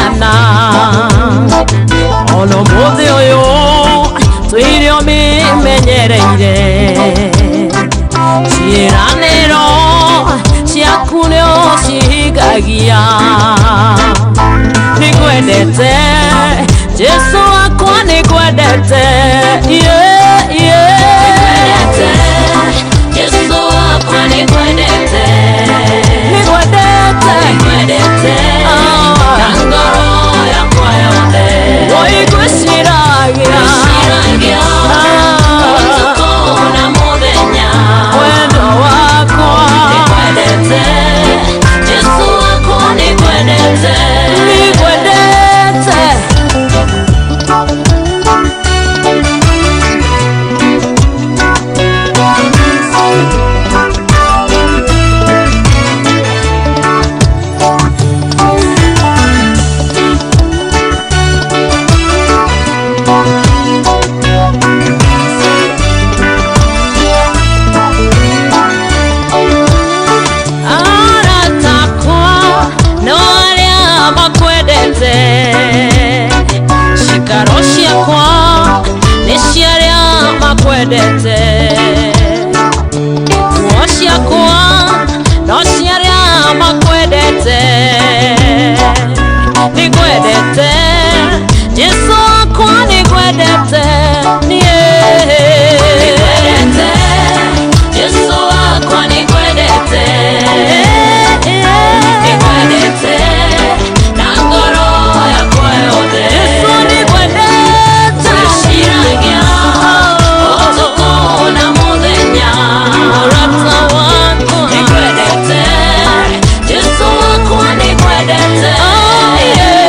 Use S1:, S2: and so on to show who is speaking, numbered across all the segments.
S1: Ciana ona ũmũthĩ ũyũ twĩirio mĩmenyereire ciĩranĩro ciaku nĩ ũcihingagia. Nĩngwendete Jesu wakwa, nĩngwendete, yeah.
S2: Jesu wakwa, nĩngwendete.
S1: Nĩngwendete.
S2: Nĩngwendete na ngoro yakwa yothe.
S1: Oi, ngwĩciragia.
S2: Ngwĩciragia ũtukũ na mũthenya.
S1: Wendo wakwa.
S2: Nĩngwendete Jesu wakwa, nĩngwendete.
S1: Nĩngwendete. Arata akwa no arĩa makwendete, cikaro ciakwa nĩ cia arĩa makwendete, nguo ciakwa no cia arĩa makwendete. Nĩngwendete Jesu wakwa, nĩngwendete niĩ.
S2: Nĩngwendete Jesu wakwa, nĩngwendete. Nĩngwendete na ngoro yakwa yothe.
S1: Jesu, nĩngwendete.
S2: Ngwĩciragia ũtukũ na mũthenya.
S1: Mũrata wakwa.
S2: Nĩngwendete Jesu wakwa, nĩngwendete.
S1: Oh, yeah.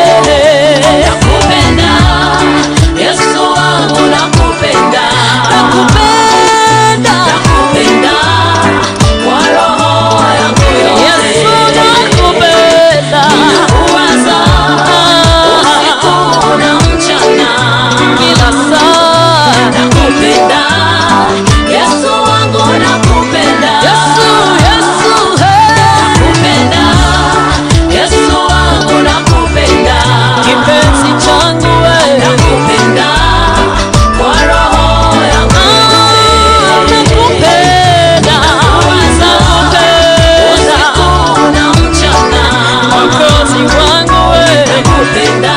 S2: Nakupenda Yesu wangu, nakupenda.
S1: Nakupenda.
S2: Nakupenda kwa roho yangu yote.
S1: Yesu, nakupenda.
S2: Ninakuwaza usiku na mchana.
S1: Kila saa.
S2: Nakupenda Yesu wangu, nakupenda.
S1: Yesu, Yesu, hey.
S2: Nakupenda Yesu wangu, nakupenda.
S1: Kipenzi changu we.
S2: Nakupenda kwa roho yangu
S1: Ah,
S2: yote.
S1: nakupenda.
S2: Ninakuwaza
S1: Nakupenda.
S2: usiku na mchana.
S1: Mwokozi wangu we.
S2: Nakupenda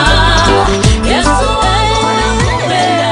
S2: Yesu wangu, nakupenda.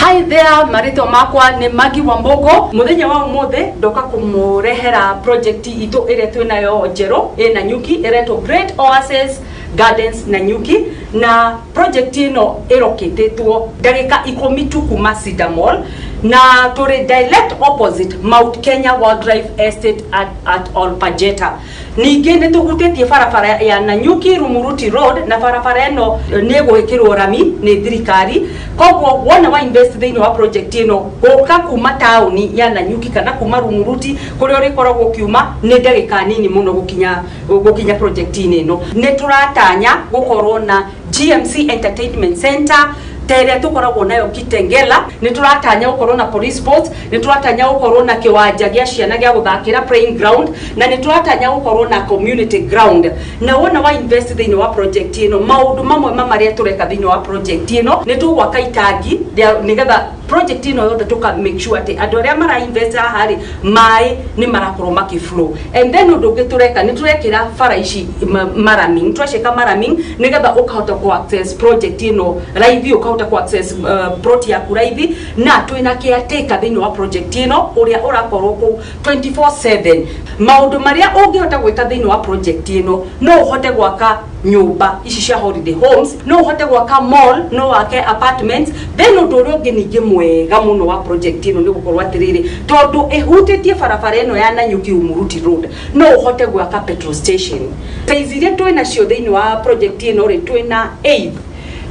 S3: Hi there, marĩtwa makwa nĩ Magi Wambogo. Mũthenya wa ũmũthĩ ndoka kũmũrehera project itũ ĩrĩa twĩnayo njerũ ĩ Nanyuki, ĩretwo Great Oasis Gardens Nanyuki, na project ĩno ĩrokĩtĩtwo ndagĩka 10 tu kuma Cedar Mall, na tũrĩ direct opposite Mount Kenya Wildlife Estate at Olpajeta. Ningĩ nĩ tũhutĩtie barabara ya Nanyuki Rumuruti Road, na barabara ĩno nĩ ĩgwĩkĩrwo rami nĩ thirikari. Koguo wona wa invest thĩinĩ wa project ĩno, gũka kuma taũni ya Nanyuki kana kuma Rumuruti kũrĩa ũrĩkoragwo ũkiuma nĩ ndagĩka nini mũno gũkinya project-inĩ ĩno. Nĩ tũratanya gũkorwo na GMC Entertainment Center ta ĩrĩa tũkoragwo nayo Kitengela. Nĩ tũratanya gũkorwo na police post, nĩ tũratanya gũkorwo na kĩwanja gĩa ciana gĩa gũthakĩra, playing ground, na nĩ tũratanya gũkorwo na community ground. Na wona wa invest thĩinĩ wa project ĩno, maũndũ mamwe ma marĩa tũreka thĩinĩ wa project ĩno, nĩ tũgwaka itangi nĩgetha project ĩno yothe tũka make sure atĩ andũ arĩa mara invest haha rĩ, maĩ nĩ marakorwo makĩ flow. And then ũndũ ũngĩ tũreka, nĩ tũrekĩra bara ici maraming, twaceka maraming nĩgetha ũkahota ku access project ĩno raithi, ũkahota ku access plot yaku raithi. Na twĩna caretaker thĩinĩ wa project ĩno ũrĩa ũrakorwo kũu 24/7. Maũndũ marĩa ũngĩhota gwĩka thĩinĩ wa project ĩno, no ũhote gwaka nyũmba ici cia holiday homes, no ũhote gwaka mall, no wake apartments. Then ũndũ ũrĩa ũngĩ ningĩ mwega mũno wa project ĩno nĩ gũkorwo atĩrĩrĩ, tondũ ĩhutĩtie barabara ĩno ya Nanyuki Umuruti Road, no ũhote gwaka petrol station. Size iria twĩ nacio thĩinĩ wa project ĩno rĩ, twĩna 8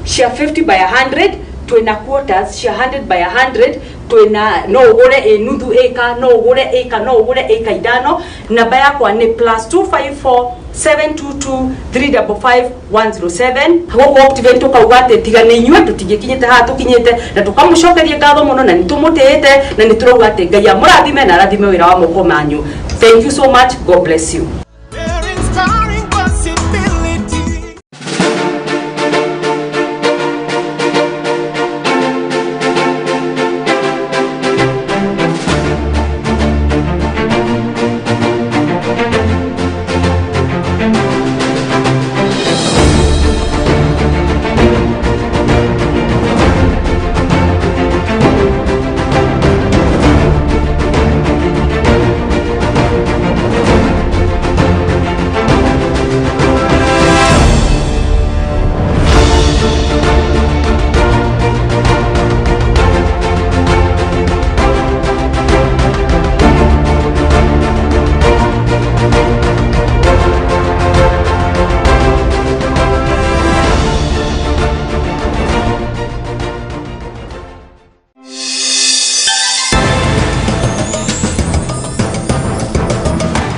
S3: cia 50 by 100, twĩna quarters cia 100 by 100, twĩna no ũgũre ĩ nuthu ĩka, no ũgũre ĩka, no ũgũre ĩka ithano. Namba yakwa nĩ +254 722 355 107. Gũkũ Optiven tũkauga atĩ tiga nĩ inyuĩ tũtingĩkinyĩte haha tũkinyĩte, na tũkamũcokeria ngatho mũno, na nĩ tũmũtĩĩte, na nĩ tũrauga atĩ Ngai amũrathime na arathime wĩra wa moko manyu. Thank you so much. God bless you.
S4: They're inspiring possibility.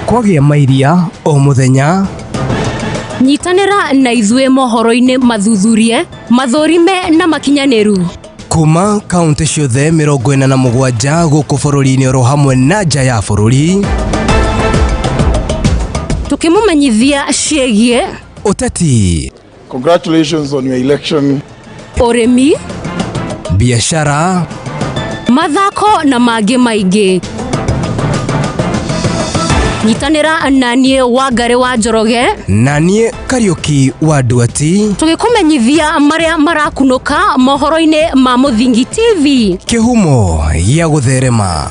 S5: Kwagĩa mairia o mũthenya.
S2: Nyitanĩra na ithuĩ mohoro-inĩ mathuthurie, mathũrime na makinyanĩru
S5: kuma kaunti ciothe 47 gũkũ bũrũri-inĩ oro hamwe na nja ya bũrũri,
S2: tukĩmũmenyithia ciĩgiĩ
S5: ũteti,
S6: Congratulations on your election.
S2: ũrĩmi,
S5: biashara,
S2: mathako na mangĩ maingĩ. Nyitanĩra na niĩ Wangarĩ wa Njoroge
S5: na niĩ Kariũki wa Nduati,
S2: tũgĩkũmenyithia marĩa marakunũka mohoro-inĩ ma Mũthingi TV.
S5: Kĩhumo gĩa gũtherema.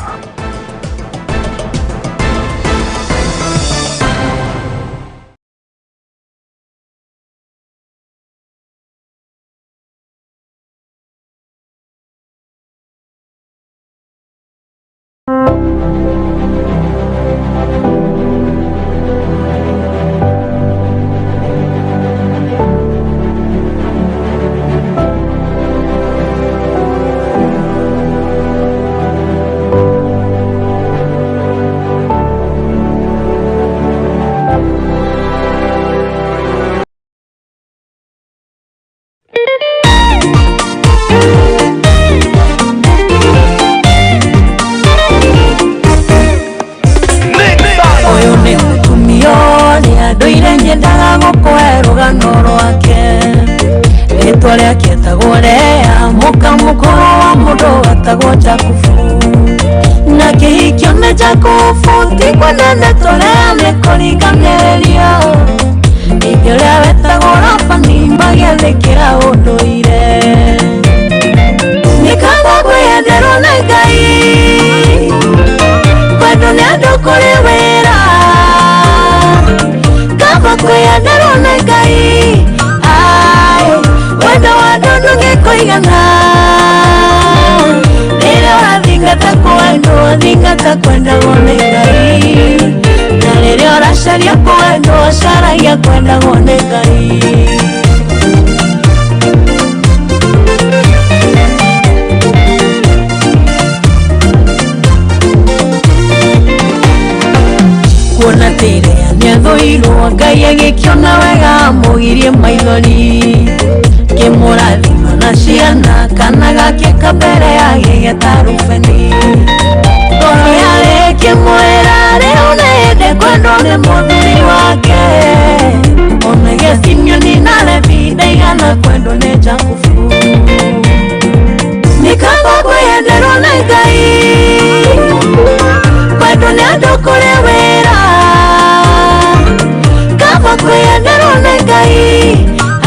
S1: Ũyũ nĩ mũtumia ũrĩa ndũire nyendaga gũkũhe rũgano rwake. Rĩtwa rĩake etagwo Lea, mũka mũkũrũ wa mũndũ wetagwo Jakubu. Na kĩhikio nĩ Jakubu ti kwenene tũrĩa nĩ kũringanĩrĩria. Ningĩ ũrĩa wetagwo Labani magĩathĩkĩra ũndũire. Nĩ kaba kwĩyenderwo nĩ Ngai, kwendwo nĩ andũ kũrĩ wĩra. Kaba kwĩyenderwo nĩ Ngai, ai, wendo wa andũ ndũngĩkũigana. Rĩrĩa ũrathingata kwendwo, thingata kwendagwo nĩ Ngai. Na rĩrĩa ũracaria kwendwo, caragia kwendagwo nĩ Ngai. Kuona tĩrĩa nĩathũirwo, Ngai agĩkĩona wega amũgirie maithori, kĩmũrathima na ciana, kana gake kambere agĩgeta Rubeni. Ngoro yarĩ ĩkĩmwĩra rĩu nĩ hĩndĩ kwendwo nĩ mũthuri wake. Onage Simeoni na Levi ndaigana kwendwo nĩ Jakubu. Nĩ kaba kwĩyenderwo nĩ Ngai, kwendwo nĩ andũ kũrĩ wĩra. Kaba kwĩyenderwo nĩ Ngai,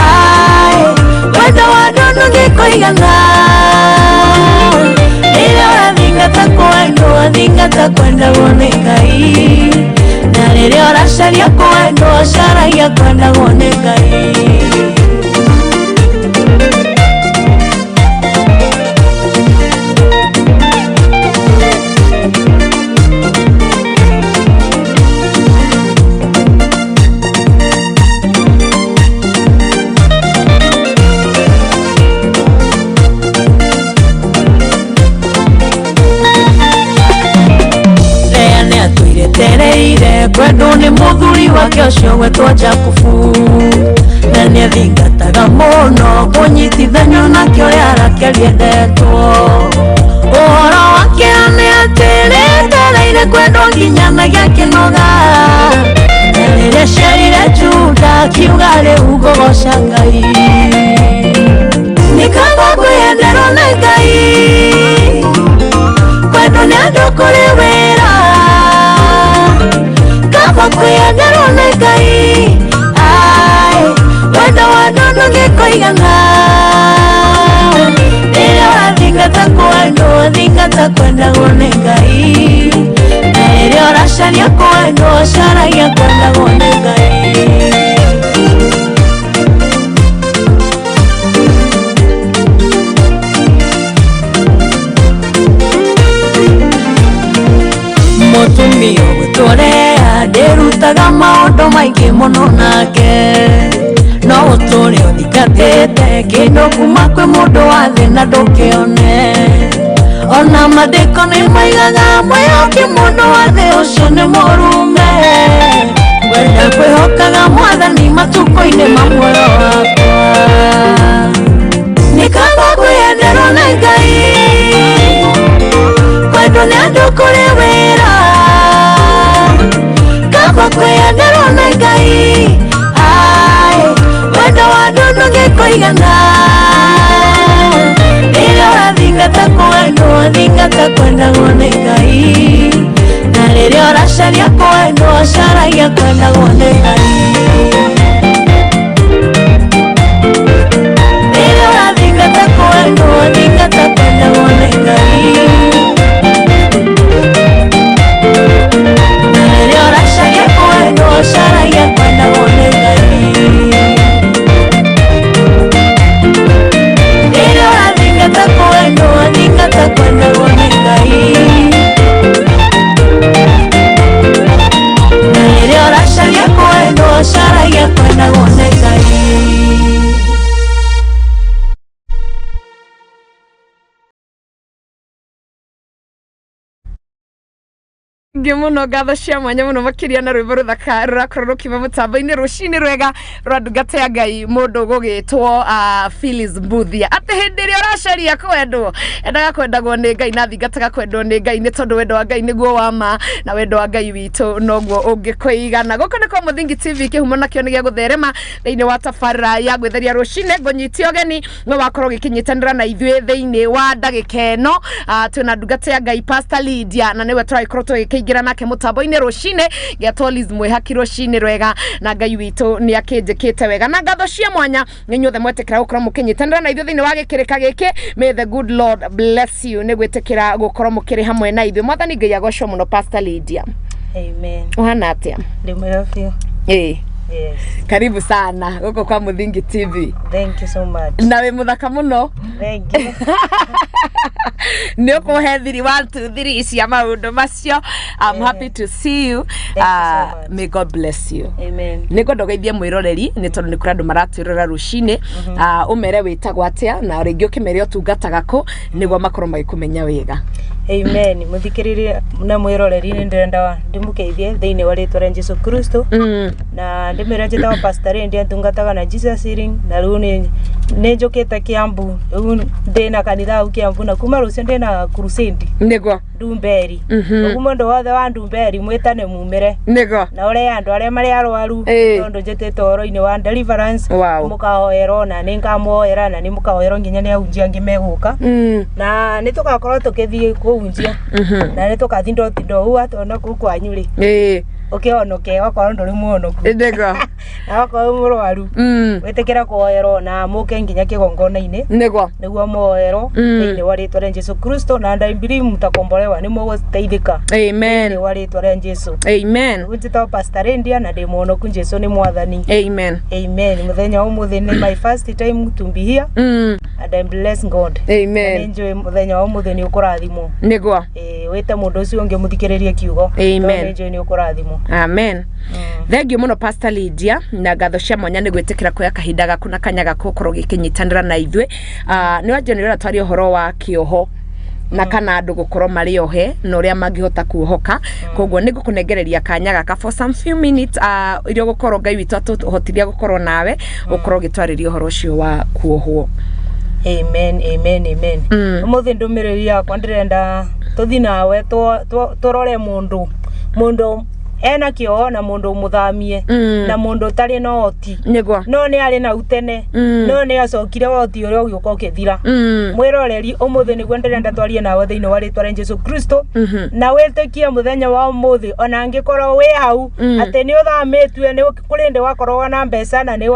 S1: ai, wendo wa andũ ndũngĩkũigana. Rĩrĩa ũrathingata kwendwo, thingata kwendagwo nĩ Ngai. Na Rĩrĩa ũracaria kwendwo caragia kwendagwo nĩ Ngai. Tereire kwendwo nĩ mũthuri wake ũcio gwetwo Jakubu, na nĩathingataga mũno kũnyitithanio nake ũrĩa Rakeli endetwo. Ũhoro wake nĩ atĩ rĩetereire kwendwo nginya na gĩakĩnoga, na rĩrĩa aciarire Juda akiuga rĩu ngũgoca Ngai. Nĩ kaba kwĩyenderwo nĩ Ngai, kwendwo nĩ andũ kũrĩ wĩra, kaba kwĩyenderwo nĩ Ngai. Ai, wendo wa andũ ndũngĩkũigana. Rĩrĩa ũrathingata kwendwo thingata kwendagwo nĩ Ngai, na rĩrĩa ũracaria kwendwo caragia kwendagwo nĩ Ngai. Mũtumia ũgũtũrea ndĩrutaga maũndũ maingĩ mũno nake, no ũtũre ũthingatĩte kĩndũ kuma kwĩ mũndũ wa thĩ na ndũkĩone. Ona maandĩko nĩ maigaga mwĩhoki mũndũ wa thĩ ũcio nĩ mũrume, wenda kwĩhokaga Mwathani matukũ-inĩ ma muoyo wakwa. Nĩ kaba kwĩyenderwo nĩ Ngai, kwendwo nĩ andũ kũrĩ wĩra, kaba kwĩyenderwo nĩ Ngai. Ai, wendo wa andũ ndũngĩkũigana. Rĩrĩa ũrathingata kwendwo thingata kwendagwo nĩ Ngai, na rĩrĩa ũracaria kwendwo caragia kwendagwo nĩ Ngai. Rĩrĩa ũrathingata kwendwo thingata kwendagwo nĩ Ngai, na rĩrĩa ũracaria kwendwo caragia kwendagwo nĩ Ngai. Rĩrĩa ũrathingata kwendwo thingata kwendagwo nĩ Ngai, na rĩrĩa ũracaria kwendwo caragia kwendagwo nĩ Ngai.
S7: Ngĩ mũno ngatho cia mwanya mũno makĩria na rwĩmbo rũthaka rũrakorwo rũkiuma mũtambo-inĩ rũcinĩ rwega rwa ndungata ya Ngai mũndũ gũgĩtwo Phyllis Mbuthia, atĩ hĩndĩ ĩrĩa ũracaria kwendwo endaga kwendagwo nĩ Ngai na thingataga kwendwo nĩ Ngai, nĩ tondũ wendo wa Ngai nĩguo wa ma na wendo wa Ngai witũ noguo ũngĩkũigana. Gũkũ nĩ kwa Mũthingi TV, kĩhumo nakĩo nĩ gĩa gũtherema thĩinĩ wa tabarĩra ya gwĩtheria rũcinĩ. Ngũnyitie ũgeni we wakorwo ũgĩkĩnyitanĩra na ithuĩ thĩinĩ wa ndagĩka ĩno. Twĩna ndungata ya Ngai Pastor Lydia, na nĩwe tũragĩkorwo tũgĩkĩingĩra nake mũtambo-inĩ rũcinĩ. Gĩatwo Liz Mwĩhaki rũcinĩ rwega, na Ngai witũ nĩ akĩnjĩkĩte wega, na ngatho cia mwanya nĩ inyuothe mwetĩkĩra gũkorwo mũkĩnyitanĩra na ithuĩ thĩinĩ wa gĩkĩrĩka gĩkĩ. May the good Lord bless you nĩ gwĩtĩkĩra gũkorwo mũkĩrĩ hamwe na ithuĩ. Mwathani Ngai agocwo mũno. Pastor Lydia,
S8: Amen.
S7: ũhana atĩa?
S8: Ndĩ mwega biũ.
S7: Ĩĩ.
S8: Yes.
S7: Karibu sana gũkũ kwa Mũthingi TV.
S8: Thank you so much.
S7: Na wĩ mũthaka mũno.
S8: Thank you.
S7: Nĩ ũkũhe 3 1 2 3 cia maũndũ macio. I'm happy to see you.
S8: Thank you so much.
S7: May God bless you.
S8: Amen.
S7: Nĩ ngwenda ũgeithie mwĩroreri, nĩ tondũ nĩ kũrĩ andũ maratwĩrora rũcinĩ. Ũmere wĩtagwo atĩa, na rĩngĩ ũkĩmere ũtungataga kũ, nĩguo makorwo magĩkũmenya wega.
S8: Amen. Muthikiriria na mwiroreri nĩ ndĩrenda ndĩmũkeithie thĩinĩ wa rĩtwa rĩa Jesu Kristo, na ndĩmwĩre njĩtagwo Pastor Lydia, ntungataga na Jesus Healing, na rĩu nĩ njũkĩte Kiambu, rĩu ndĩna kanitha hau Kiambu, na kuma rũciũ ndĩna crusade Ndumberi. Ũguo mũndũ wothe wa Ndumberi mwĩtane mumĩre, na ũrĩa andũ arĩa marĩ arwaru, tondũ njĩtĩtwo ũhoro-inĩ wa deliverance, mũkahoerwo na nĩ ngamuhoera, na nĩ mũkahoerwo nginya nĩ ahunjia angĩ megũka, na nĩ tũgakorwo tũkĩthiĩ kũhunjia, na nĩ tũgathiĩ ndo ua tondũ kũu kwanyu rĩ. Ũkĩhonoke okorwo ndũrĩ mũhonoku.
S7: Nĩguo.
S8: Na okorwo wĩ mũrwaru, wĩtĩkĩre kũhoerwo na mũke nginya kĩgongona-inĩ.
S7: Nĩguo.
S8: Nĩguo mũhoerwo thĩinĩ wa rĩtwa rĩa Jesu Kristo, na I believe mtakombolewa, nĩ mũgũteithĩka
S7: Amen.
S8: thĩinĩ wa rĩtwa rĩa Jesu.
S7: Amen.
S8: Njĩtagwo Pastor Rendia na ndĩ mũhonoku, Jesu nĩ mwathani.
S7: Amen.
S8: Amen. Mũthenya wa ũmũthĩ nĩ my first time to be here and I bless God.
S7: Amen.
S8: Nĩ njũĩ mũthenya wa ũmũthĩ nĩ ũkũrathimwo.
S7: Nĩguo.
S8: Ĩĩ, wĩte mũndũ ũcio ũngĩ mũthikĩrĩrie kiugo.
S7: Amen.
S8: Tondũ nĩ njũĩ nĩ ũkũrathimwo.
S7: Amen. Thengiũ mũno Pastor Lydia, na ngatho cia mwanya nĩ gwĩtĩkĩra kuoya kahinda gaku na kanya gaku gũkorwo gĩkĩnyitanĩra na ithuĩ. Nĩ wanjia nĩ ũratwaria ũhoro wa kĩoho na kana andũ gũkorwo marĩ ohe na ũrĩa mangĩhota kuohoka. Koguo nĩ ngũkũnengereria kanya gaka for some few minutes, iria ũgũkorwo Ngai witũ atũhotithia gũkorwo nawe ũkorwo ũgĩtwarĩria ũhoro ũcio wa kuohwo.
S8: Amen, amen, amen. Ũmũthĩ ndũmĩrĩri yakwa ndĩrenda tũthi nawe tũrore mũndũ ena kĩoho na mũndũ mũthamie na mũndũ ũtarĩ na ũhoti.
S7: Nĩguo.
S8: No nĩ arĩ na utene, no nĩ acokire ũhoti ũrĩa ũgĩũka ũkĩthira. Mwĩroreri, ũmũthĩ nĩguo ndĩrenda twarie nawe thĩinĩ wa rĩtwa rĩa Jesu Kristo, na wĩtĩkie mũthenya wa ũmũthĩ ona angĩkorwo wĩ hau atĩ nĩ ũthamĩtue, nĩ kũrĩ ndĩ wakorwo na mbeca na nĩ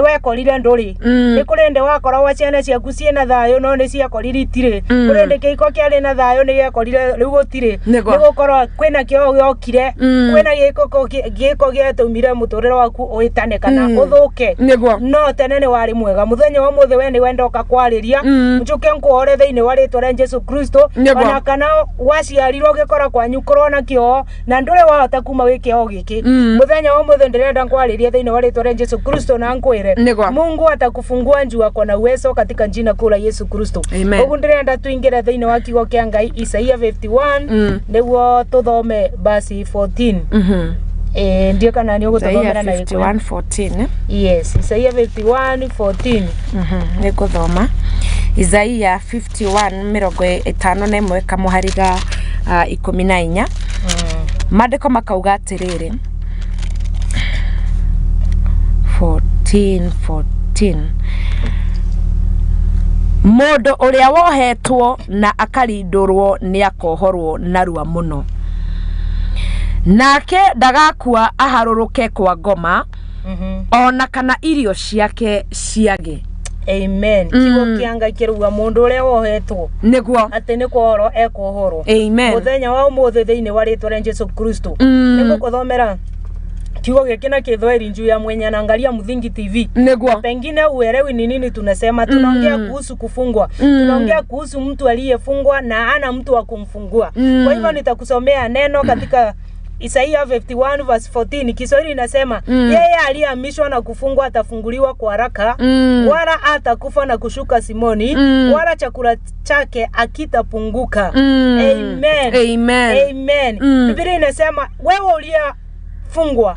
S8: wekorire ndũrĩ, nĩ kũrĩ ndĩ wakorwo ciana ciaku ciĩna thayũ no nĩ ciakorire itirĩ, kũrĩ ndĩ kĩhiko kĩarĩ na thayũ nĩ gĩakorire rĩu gũtirĩ,
S7: Nĩguo.
S8: nĩ gũkorwo kwĩna kĩoho gĩokire, kwĩna gĩko gĩatũmire mũtũrĩre waku ũĩtane kana ũthũke.
S7: Nĩguo.
S8: No tene nĩ warĩ mwega. Mũthenya wa ũmũthĩ we nĩwe ndoka kwarĩria, njuke nkuhore thĩinĩ wa rĩtwa rĩa Jesu Kristo.
S7: Nĩguo.
S8: Ona kana waciarirwo ũgĩkora kwanyu kũrona kĩoho na ndũrĩ wahota kuma wĩ kĩoho gĩkĩ, mũthenya wa ũmũthĩ ndĩrenda nkwarĩrie thĩinĩ wa rĩtwa rĩa Jesu Kristo na nkwĩre
S7: Nĩguo.
S8: Mungu atakufungua njua kwa na uwezo katika jina kuu la Yesu Kristo.
S7: Amen.
S8: Ũguo ndĩrenda tuingĩre thĩinĩ wa kiugo kĩa Ngai Isaia 51, nĩguo tũthome basi 14. Ndiũ kana nĩ ũgũtũthomera na Gĩkũyũ?
S7: 51:14.
S8: Yes, Isaia 51:14.
S7: Nĩ ngũthoma Isaia 51 51 kamũhari ga 14. Maandĩko makauga atĩrĩrĩ, 14 14, mũndũ ũrĩa wohetwo na akarindũrwo nĩ akohorwo narua mũno, nake ndagakua aharũrũke kwa ngoma, ona kana irio ciake ciage.
S8: Amen. Kiugo kĩa Ngai kĩrauga mũndũ ũrĩa wohetwo
S7: Nĩguo.
S8: atĩ nĩ kwohorwo ekwohorwo.
S7: Amen.
S8: Mũthenya wa ũmũthĩ thĩinĩ wa rĩtwa rĩa Jesu Kristo, nĩ ngũkũthomera kiugo gĩkĩ na Kĩthweri juu ya mwenye anaangalia Muthingi TV.
S7: Nĩguo.
S8: Pengine uelewi ni nini tunasema. Tunaongea kuhusu kufungwa, tunaongea kuhusu mtu aliyefungwa na ana mtu wa kumfungua. Kwa hivyo nitakusomea neno katika Isaia 51 verse 14. Kiswahili inasema, yeye aliyehamishwa na kufungwa atafunguliwa kwa haraka, wala atakufa na kushuka simoni, wala chakula chake akitapunguka. Amen.
S7: Amen.
S8: Amen. Biblia inasema wewe uliyefungwa,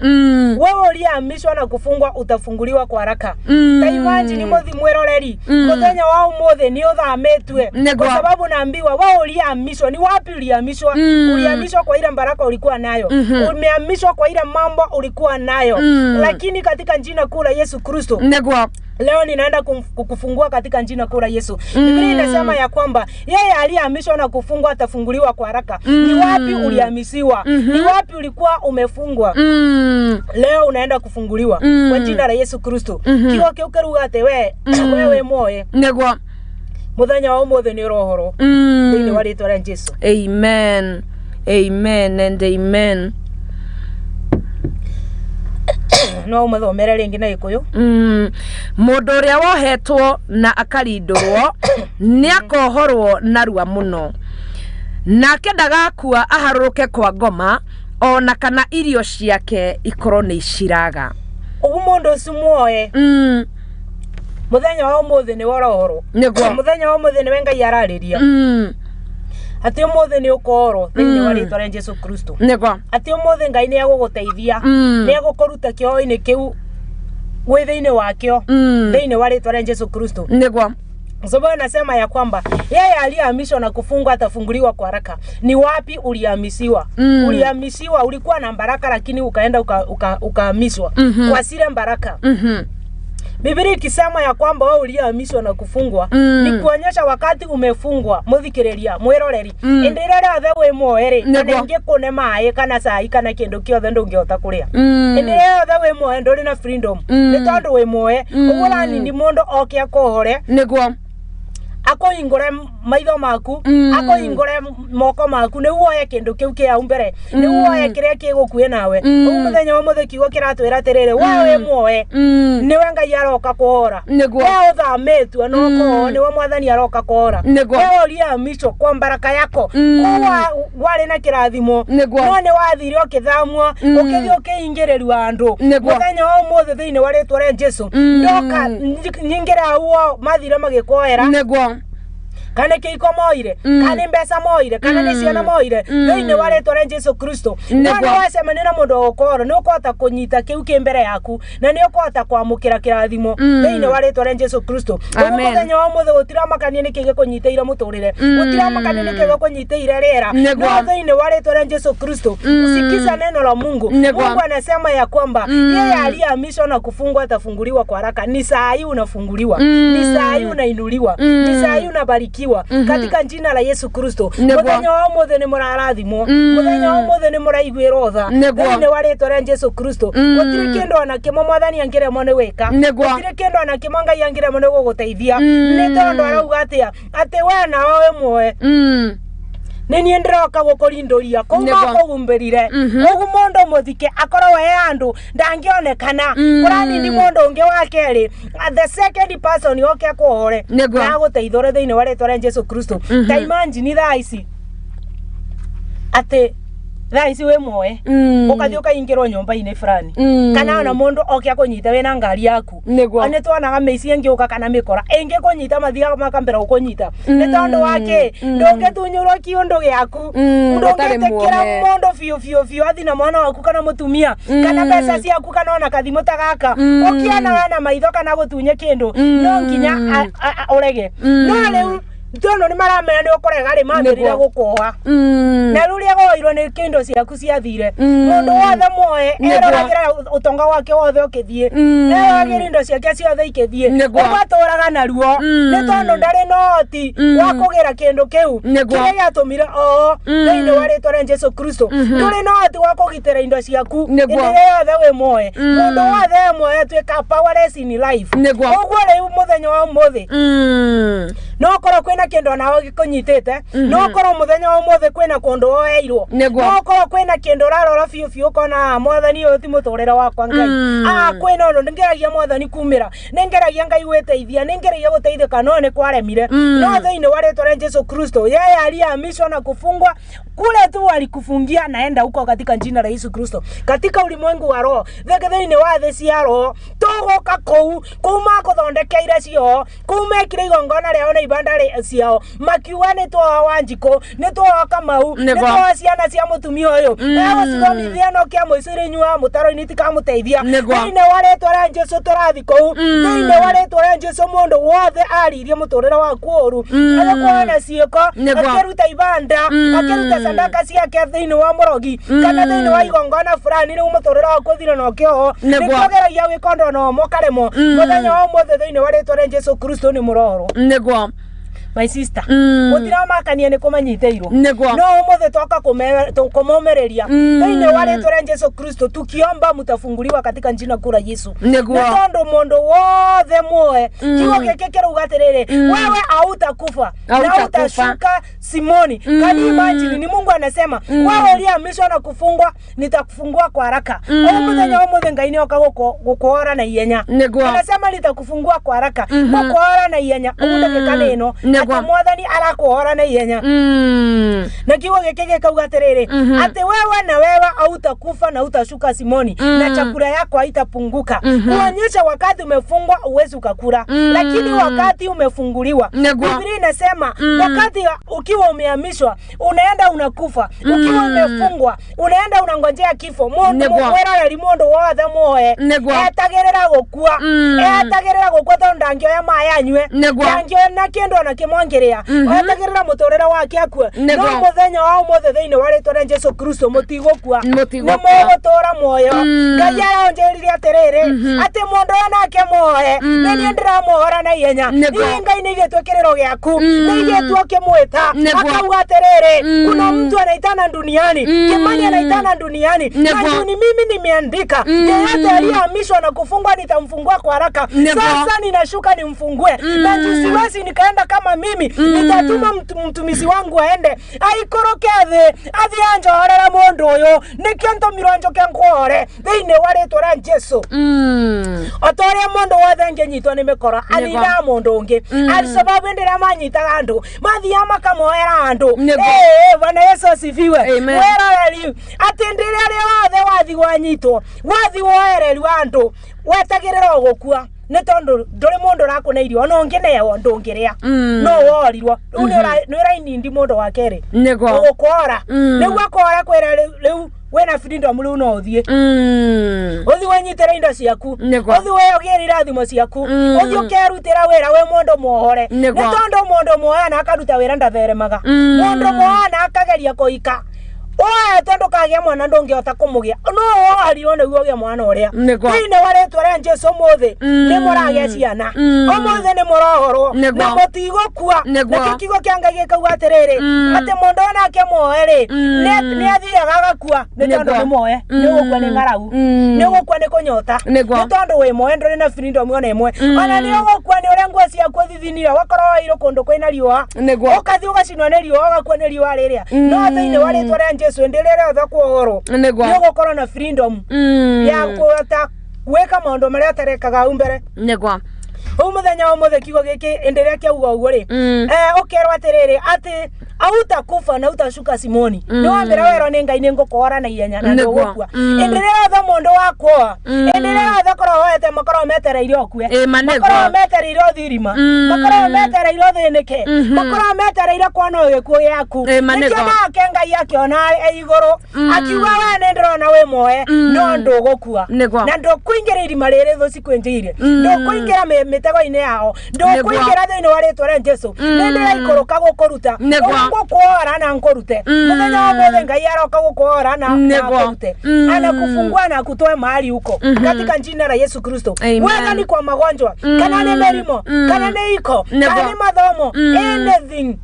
S8: wewe uliyehamishwa na kufungwa utafunguliwa kwa haraka. Ta imagine muthi mwiroreri, muthenya wa umuthi ni uthamitue.
S7: Nĩguo.
S8: Kwa sababu naambiwa wewe uliyehamishwa, ni wapi ulihamishwa? Ulihamishwa kwa ile baraka ulikuwa nayo, umehamishwa kwa ile mambo ulikuwa nayo, lakini katika jina kuu la Yesu Kristo
S7: Nĩguo.
S8: leo ninaenda kukufungua katika jina kuu la Yesu. Biblia inasema ya kwamba yeye aliyehamishwa na kufungwa atafunguliwa kwa haraka. Ni wapi ulihamisiwa? Ni wapi ulikuwa umefungwa? Leo unaenda kufunguliwa kwa jina la Yesu Kristo. Kiugo kiu kiruga ati we wewe moe
S7: Nĩguo.
S8: muthenya wa umuthi ni urohorwo thiini wa ritwa ria Jesu.
S7: Amen. Amen and amen.
S8: No umathomere ringi na Gikuyu.
S7: Mũndũ ũrĩa wohetwo na akarindũrwo nĩ akohorwo narua mũno, nake ndagakua aharũrũke kwa ngoma, ona kana irio ciake ikorwo nĩ iciraga.
S8: Ugu mundu ucio muoe muthenya wa umuthi ni worohorwo.
S7: Nĩguo.
S8: Muthenya wa umuthi niwe Ngai arariria ati umuthi ni ukohorwo thiini wa ritwa ria Jesu Kristo.
S7: Nĩguo.
S8: Ati umuthi Ngai ni egũgũteithia, ni egũkũruta kĩoho-inĩ kĩu wĩ thĩinĩ wakĩo, thĩinĩ wa rĩtwa rĩa Jesu Kristo.
S7: Nĩguo.
S8: Sababu anasema ya kwamba yeye aliyehamishwa na kufungwa atafunguliwa kwa haraka. Ni wapi ulihamisiwa? Ulihamisiwa, ulikuwa na baraka lakini ukaenda ukahamishwa kwa zile baraka. Biblia ikisema ya kwamba wewe ulihamishwa na kufungwa, ni kuonyesha wakati umefungwa muthikiriria mwiroreri indi ria riothe wi muoe kana ingikune maĩ kana cai kana kindu kiothe ndungihota kuria. Indi ria yothe wi muoe nduri na freedom ni tondu wi muoe uguo ranindi mundu oke akuhore
S7: niguo
S8: akuhingure maitho maku, akuhingure moko maku niguo woe kindu kiu kia hau mbere, niguo woe kiria gikukuĩ nawe. Ũguo muthenya wa mũthĩ kiugo kiratwĩra atĩrĩrĩ, we wĩ muoe niwe Ngai aroka kuhora, we uthamĩtue no kuohwo niwe Mwathani aroka kuhora, we ũlihamishwo kwa baraka yako kũu warĩ na kĩrathimo no nĩ wathire ũkĩthamwo ũkĩthiĩ ũkĩingĩrĩrwo andũ. Mũthenya wa ũmũthĩ thĩinĩ wa rĩtwa rĩa Jesũ ndoka nyingĩra hau mathire magĩkuoera
S7: niguo
S8: kana kĩiko moire, kana mbeca moire, kana nĩ ciana moire thĩinĩ wa rĩtwa rĩa Jesũ Kristo. No nĩ wacemania na mũndũ ũgũkora nĩ ũkũhota kũnyita kĩu kĩ mbere yaku na nĩ ũkũhota kwamũkĩra kĩrathimo thĩinĩ wa rĩtwa rĩa Jesũ Kristo. Ũguo mũthenya wa ũmũthĩ gũtiramakania nĩkĩ gĩkũnyitĩire mũtũrĩre, gũtiramakania nĩkĩ gĩkũnyitĩire rĩera, no thĩinĩ wa rĩtwa rĩa Jesũ Kristo usikiza neno la Mungu. Mungu anasema ya kwamba yeye aliyehamishwa na kufungwa atafunguliwa kwa haraka. Ni saa hii unafunguliwa, ni saa hii unainuliwa, ni saa hii unabarikiwa katika jina la Yesu Kristo. Muthenya wa umuthi ni murarathimwo, muthenya wa umuthi ni muraiguirwo tha thiini wa ritwa ria Jesu Kristo. Gutiri kindu ona kimwe Mwathani angiremwo ni gwika, gutiri kindu ona kimwe Ngai angiremwo ni guguteithia, ni tondu arauga atia ati we nawe wi muoe nĩ niĩ ndĩroka gũkũrindũria kũu makũhumbĩrire. Ũguo mũndũ mũthike akorwo e andũ ndangĩonekana, kũranindi mũndũ ũngĩ wa kerĩ, the second person oke akũhore na agũteithũre thĩinĩ wa rĩtwa rĩa Jesu Kristo. Ta imagine thaa ici atĩ thaa ici wĩ muoe ũkathiĩ ũkaingĩrwo nyũmba-inĩ fulani, kana ona mũndũ oke akũnyite wĩna ngari yaku. Nĩ tuonaga mĩici ĩngĩũka kana mĩkora ĩngĩkũnyita mathiaga makambĩra gũkũnyita nĩ tondũ wa kĩ ndũngĩtunyũrwo kĩũndũ gĩaku, ndũngĩtĩkĩra mũndũ biũ biũ biũ athi na mwana waku kana mũtumia kana mbeca ciaku kana ona kathimũ ta gaka ũkĩonaga na maitho kana gũtunye kĩndũ no nginya ũrege. No rĩu tondu ni maramenya ni ukurega ri mambirire gukuoha na riu goirwo ni kindo ciaku ciathire. Mundu wothe muoe eroragira utonga wake wothe ukithie, eroragira indo ciake ciothe ikithie, ugaturaga naruo ni tondu ndari noti wa kugira kindu kiu kiria giatumire oo thiini wa ritwa ria Jesu Kristo. Nduri noti wa kugitira indo ciaku indi yothe wi muoe. Mundu wothe muoe atuika powerless in life. Uguo riu muthenya wa umuthi no korwo kwina kindu nawe gikunyitite, no korwo muthenya wa umuthi kwina kundu woeirwo, no korwo kwina kindu urarora biu biu ukona Mwathani uyu ti muturire wakwa Ngai, kwina undu ningeragia Mwathani kumira, ningeragia Ngai gwiteithia, ningeragia guteithika no ni kwaremire. No thiini wa ritwa ria Jesu Kristo yeye alihamishwa na kufungwa kule tu alikufungia, naenda huko katika jina la Yesu Kristo, katika ulimwengu wa roho thiini wa thi cia roho tuguka kuu kuu makuthondekeire cio kuu mekire igongona riao na ibanda ciao makiuga ni twoa Wanjikũ ni twoa Kamau ni twoa ciana cia mutumia uyu egũcithomithia no kia mũico irĩnyuaga mũtaro-inĩ itikamuteithia. Thĩinĩ wa rĩtwa rĩa Jesũ tũrathi kũu, thĩinĩ wa rĩtwa rĩa Jesũ mũndũ wothe aririe mũtũrĩre waku ũru agĩkuona na ciĩko akĩruta ibanda akĩruta sadaka ciake thĩinĩ wa mũrogi kana thĩinĩ wa igongona fulani rĩu mũtũrĩre waku ũthire na ũkĩohwo nĩkũgeragia gwĩka ũndũ ona ũmwe ũkaremwo. Mũthenya wa ũmũthĩ thĩinĩ wa rĩtwa rĩa Jesũ Kristo nĩ mũrohorwo.
S7: Nĩguo
S8: my sister, gũtiramakania nĩ kũmanyitĩirwo no ũmũthĩ twoka kũmomereria thĩinĩ wa rĩtwa rĩa Jesũ Kristo, tukiomba mtafunguliwa katika jina kuu la Yesu. Nĩ tondũ mũndũ wothe muoe kiugo gĩkĩ kĩrauga atĩrĩrĩ, wewe hautakufa na utashuka simoni. Can you imagine? Ni Mungu anasema wewe ulihamishwa na kufungwa nitakufungua kwa haraka. Mũthenya ũmũthĩ Ngai nĩoka gũkũhora na ihenya. Anasema nitakufungua kwa haraka, gũkũhora na ihenya ũguo ndagĩka nĩ ĩno ati Mwathani arakuhora na ihenya. Na kiugo gĩkĩ gĩkauga atĩrĩrĩ, atĩ wewe na wewe hautakufa na utashuka simoni na chakula yako haitapunguka. Kuonyesha wakati umefungwa uwezi ukakula, lakini wakati umefunguliwa. Biblia inasema wakati ukiwa umehamishwa unaenda unakufa, ukiwa umefungwa unaenda unangojea kifo. Mundu mwerareri mundu wothe muoe etagĩrĩra gũkua, etagĩrĩra gũkua tondu ndangĩoya maĩ anyue, ndangĩona kĩndũ ona kĩmwe. kimwe angĩrĩa etagĩrĩra mũtũrĩre wake akue no
S7: Nĩguo.
S8: mũthenya wa ũmũthĩ thĩinĩ wa rĩtwa rĩa Jesu Kristo mũtigũkua
S7: Mũtigũkua.
S8: nĩ mũgũtũra muoyo Ngai aranjĩrire atĩrĩrĩ atĩ mũndũ ũyũ nake muohe nĩ niĩ ndĩramuohora na ihenya
S7: Nĩguo.
S8: Ii Ngai nĩ igĩtwo kĩrĩro gĩaku nĩ igĩtwo kĩmwĩta
S7: Nĩguo.
S8: akauga atĩrĩrĩ kuna mtu anaitana duniani Kimani anaitana duniani na
S7: Nĩguo.
S8: juu ni mimi nimeandika yeyote aliyehamishwa na kufungwa nitamfungua kwa haraka
S7: Nĩguo.
S8: sasa ninashuka nimfungue na juu siwezi nikaenda kama mimi nitatuma mtumishi wangu aende aikũrũke thĩ athiĩ anjohorere mũndũ ũyũ nĩkĩo ntũmirwo njũke nkuohore thĩinĩ wa rĩtwa rĩa Jesu o ta ũrĩa mũndũ wothe angĩnyitwo nĩ mĩkora arindaga mũndũ ũngĩ alisababu hĩndĩ ĩrĩa manyitaga andũ mathiaga makamoera andũ
S7: Nĩguo.
S8: Ĩĩ, Bwana Yesu asifiwe
S7: Amen.
S8: mwĩroreri atĩ ndĩrĩa rĩothe wathi wanyitwo wathi woereriwa andũ wetagĩrĩra o gũkua nĩ tondũ ndũrĩ mũndũ ũrakũne irio ona ũngĩneo ndũngĩrĩa no worirwo rĩu nĩ ũrainindi mũndũ wa kerĩ
S7: Nĩguo.
S8: ũgũkora nĩguo akora kwĩra rĩu wĩna freedom rĩu no ũthiĩ ũthiĩ wĩnyitĩre indo ciaku
S7: Nĩguo.
S8: ũthiĩ wĩogĩre irathimo ciaku ũthiĩ ũkerutĩra wĩra wĩ mũndũ muohore nĩ
S7: Nĩguo.
S8: tondũ mũndũ muohana akaruta wĩra ndatheremaga mũndũ muohana akageria kũhika woete ndũkagĩa mwana ndũngĩhota kũmũgĩa no woharirwo nĩguo ũgĩe mwana ũrĩa
S7: Nĩguo.
S8: thĩinĩ wa rĩtwa rĩa Jesu ũmũthĩ nĩ mũragĩa ciana ũmũthĩ nĩ mũrohorwo
S7: Nĩguo.
S8: na mũtigũkua
S7: Nĩguo.
S8: nakĩo kiugo kĩa Ngai gĩkauga atĩrĩrĩ atĩ mũndũ ũyũ nake muohe rĩ nĩ athiaga agakua nĩ tondũ
S7: Nĩguo.
S8: nĩ muohe nĩ ũgũkua nĩ ng'aragu nĩ ũgũkua nĩ kũnyota
S7: Nĩguo.
S8: nĩ tondũ wĩ muohe ndũrĩ na freedom ona ĩmwe ona nĩ ũgũkua nĩ ũrĩa nguo ciaku ũthithinire wakorwo woirwo kũndũ kwĩna riũa
S7: Nĩguo.
S8: ũkathiĩ ũgacinwo nĩ riũa ũgakua nĩ riũa rĩrĩa no thĩinĩ wa rĩtwa rĩa Jesu hĩndĩ ĩrĩa rĩothe kuohorwo
S7: Nĩguo.
S8: nĩ ũgũkorwo na freedom ya kũhota gwĩka maũndũ marĩa ũtarekaga hau mbere
S7: Nĩguo.
S8: ũguo mũthenya wa ũmũthĩ kiugo gĩkĩ hĩndĩ ĩrĩa kĩauga ũguo rĩ ũkerwo atĩrĩrĩ atĩ hautakufa na utashuka simoni nĩ wambĩra werwo nĩ Ngai nĩ ngũkũhora na ihenya na
S7: Nĩguo.
S8: ndũgũkua hĩndĩ ĩrĩa yothe mũndũ wakuoa hĩndĩ ĩrĩa yothe korwo woete makoragwo metereire ũkue
S7: Ĩ, ma nĩguo.
S8: makoragwo metereire ũthirima makoragwo metereire ũthĩnĩke makoragwo metereire kuona gĩkuũ gĩaku
S7: Ĩ, ma
S8: nĩkĩo
S7: nĩguo.
S8: nake Ngai akĩona e igũrũ akiuga we nĩ ndĩrona wĩ muohe no ndũgũkua
S7: Nĩguo.
S8: na ndũkũingĩra irima rĩrĩ thũ cikwĩnjĩire ndũkũingĩra mĩtego-inĩ yao ndũkũingĩra thĩinĩ wa rĩtwa rĩa Jesu nĩ ndĩraikũrũka gũkũruta
S7: Nĩguo.
S8: Ũguo ngũkuohora na nkũrute mũthenya wa ũmũthĩ Ngai aroka gũkuohora na
S7: Nĩguo.
S8: akũrute anakufungua na akutoe mahali huko katika jina la Yesu Kristo
S7: Amen.
S8: whether ni kwa magonjwa kana nĩ mĩrimũ kana nĩ iko
S7: Nĩguo.
S8: kana nĩ mathomo anything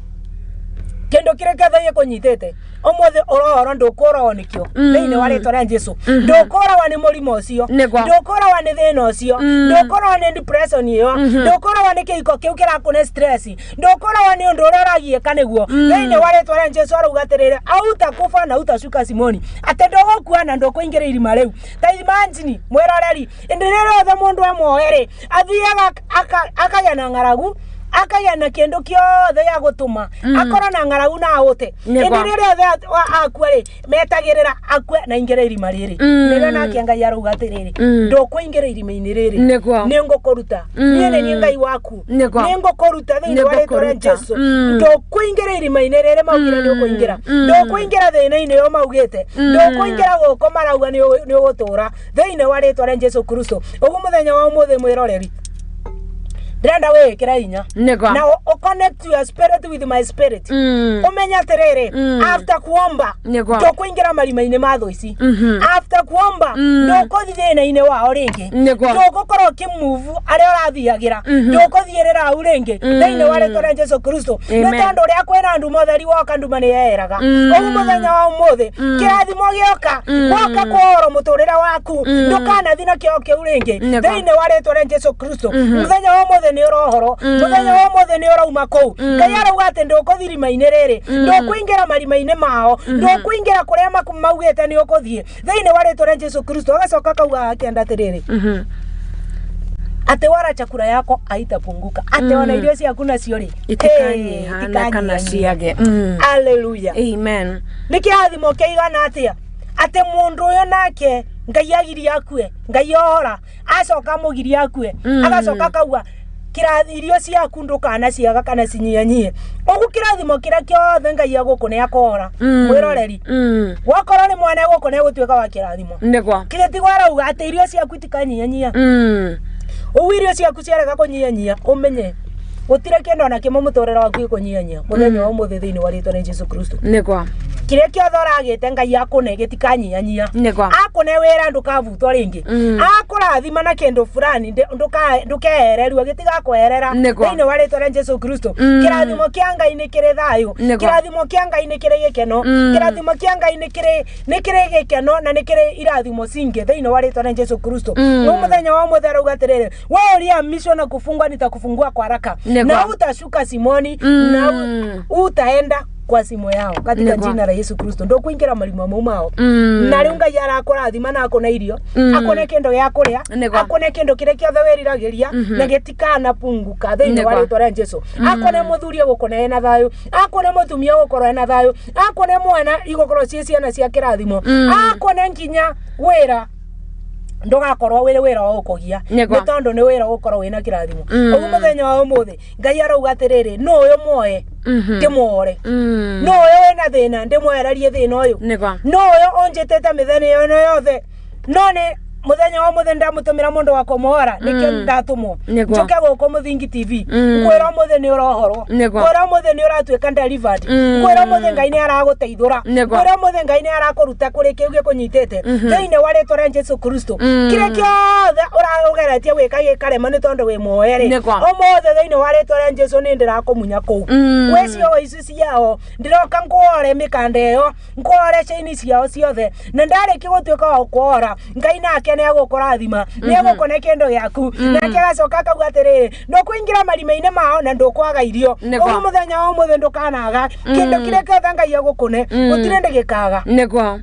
S8: kĩndũ kĩrĩa kĩothe gĩkũnyitĩte ũmũthĩ ũrohoro ndũkũragwo nĩkĩo thĩinĩ wa rĩtwa rĩa Jesu ndũkũragwo nĩ mũrimũ ũcio
S7: Nĩguo.
S8: ndũkũragwo nĩ thĩna ũcio ndũkũragwo nĩ depression ĩyo ndũkũragwo nĩ kĩhiko kĩu kĩrakũne stress ndũkũragwo nĩ ũndũ ũrĩa ũragiĩka nĩguo thĩinĩ wa rĩtwa rĩa Jesu arauga atĩrĩrĩ hautakufa na utashuka simoni atĩ ndũgũkua na ndũkũingĩra irima rĩu ta imagine mwĩroreri hĩndĩ ĩrĩa rĩothe mũndũ amuoe rĩ athiaga akagĩa na ng'aragu akagĩa na kĩndũ kĩothe gĩa gũtũma akorwo na ng'aragu na ahũte
S7: Nĩguo.
S8: hĩndĩ ĩrĩa rĩothe akua rĩ metagĩrĩra akue na ingĩre irima rĩrĩ nĩrĩo nake Ngai arauga atĩrĩrĩ ndũkũingĩra irima-inĩ rĩrĩ
S7: Nĩguo.
S8: nĩ ngũkũruta niĩ nĩ niĩ Ngai waku
S7: Nĩguo.
S8: nĩ ngũkũruta thĩinĩ wa rĩtwa rĩa
S7: Nĩngũkũruta.
S8: Jesu ndũkũingĩra irima-inĩ rĩrĩ maugire nĩ ũkũingĩra ndũkũingĩra thĩna-inĩ ũyũ maugĩte ndũkũingĩra gũkũ marauga nĩ ũgũtũra thĩinĩ wa rĩtwa rĩa Jesu Kristo ũguo mũthenya wa ũmũthĩ mwĩroreri ndĩrenda wĩĩkĩre hinya
S7: Nĩguo.
S8: na connect your spirit with my spirit ũmenye atĩrĩrĩ after kuomba
S7: Nĩguo.
S8: ndũkũingĩra marima-inĩ ma thũ ici after kuomba ndũkũthiĩ thĩna-inĩ wao rĩngĩ
S7: Nĩguo.
S8: ndũgũkorwo ũkĩmove arĩa ũrathiagĩra ndũkũthiĩrĩra hau rĩngĩ thĩinĩ wa rĩtwa rĩa Jesu Kristo nĩ
S7: Amen.
S8: tondũ ũrĩa kwĩna nduma ũtheri woka nduma nĩ yeheraga ũguo mũthenya wa ũmũthĩ kĩrathimo gĩoka woka kũhoro mũtũrĩre waku ndũkanathiĩ na kĩo kĩu rĩngĩ
S7: Nĩguo.
S8: thĩinĩ wa rĩtwa rĩa Jesu Kristo mũthenya wa ũmũthĩ nĩ ũrohoro mũthenya wa ũmũthĩ nĩ ũrauma kũu Ngai arauga atĩ ndũkũthiĩ irima-inĩ rĩrĩ ndũkũingĩra marima-inĩ mao ndũkũingĩra kũrĩa maugĩte nĩ ũkũthiĩ thĩinĩ wa rĩtwa rĩa Jesu Kristo agacoka akauga akĩenda atĩrĩrĩ atĩ wala chakula yako haitapunguka atĩ ona irio ciaku nacio rĩ
S7: Itikanyiha na kana ciage.
S8: Haleluya
S7: Amen.
S8: nĩ kĩrathimo kĩigana atĩa atĩ mũndũ ũyũ nake Ngai agirie akue Ngai ohora acoka amũgirie akue agacoka akauga irio ciaku ndũkanaciaga kana cinyianyie ũguo kĩrathimo kĩrĩa kĩothe Ngai agũkũ nĩ akohora mwĩroreri wakorwo nĩ mwana egũkũ nĩ egũtuĩka wa kĩrathimo
S7: Nĩguo.
S8: kĩrĩa tigwo arauga atĩ irio ciaku itikanyianyia ũguo irio ciaku ciarega kũnyianyia ũmenye Gutire kindu ona kimwe muturire waku ikunyianyia muthenya wa umuthi thiini wa ritwa ria Jesu Kristo.
S7: Nĩguo.
S8: Kiria kiothe uragite Ngai akune gitikanyianyia.
S7: Nĩguo.
S8: Akune wira ndukavutwo ringi. Akurathima na kindu fulani ndukehererua gitigakweherera thiini wa ritwa ria Jesu Kristo. Kirathimo kia Ngai ni kiri thayu. Kirathimo kia Ngai ni kiri gikeno. Kirathimo kia Ngai ni kiri gikeno na ni kiri irathimo cingi thiini wa ritwa ria Jesu Kristo. No muthenya wa umuthi arauga atiriri, we ulihamishwa na kufungwa nitakufungua kwa haraka na utashuka simoni na utaenda kwa simo yao katika jina la Yesu Kristo. Ndo kuingira marima mau mao. Na riu Ngai arakurathima na akona irio, akone kindu gia kuria, akone kindu kiria kiothe wiriragiria na gitikana punguka thiini wa ritwa ria Jesu. Akone muthuri egukona ena thayu, akone mutumia gukorwo ena thayu, akone mwana igukorwo ci ciana cia kirathimo, akone nginya wira ndugakorwo wiri wira wa gukugia ni tondu ni wira gukorwo wina kirathimo. Ugu muthenya wa umuthi Ngai arauga atiriri, no uyu mwoe ndimwore, no uyu wina thina ndimwererie thina uyu, no uyu unjitite mithenya ino yothe, no ni muthenya wa umuthi ndamutumira mundu wa kumuhora nikio ndatumwo njuke guku Muthingi TV ngwira umuthi ni urohorwo, ngwira umuthi ni uratuika delivered, ngwira umuthi Ngai ni araguteithura, ngwira umuthi Ngai ni arakuruta kuri kiu gikunyitite thiini wa ritwa ria Jesu Kristo. Kiria kiothe urageretie gwika gikarema ni tondu wi muoere umuthi thiini wa ritwa ria Jesu ni ndirakumunya kuu gwi cio ici ciao ndiroka ngwore mikanda iyo ngwore chaini ciao ciothe na ndarikia gutuika wa kuora Ngai nake ni agukurathima ni agukone kindu giaku nake agacoka akauga atiriri ndukuingira marima-ini mao na ndukwaga irio. Ugu muthenya wa umuthi ndukanaga kindu kiria kiothe Ngai agukune gutire ndigikaga.
S7: Nĩguo.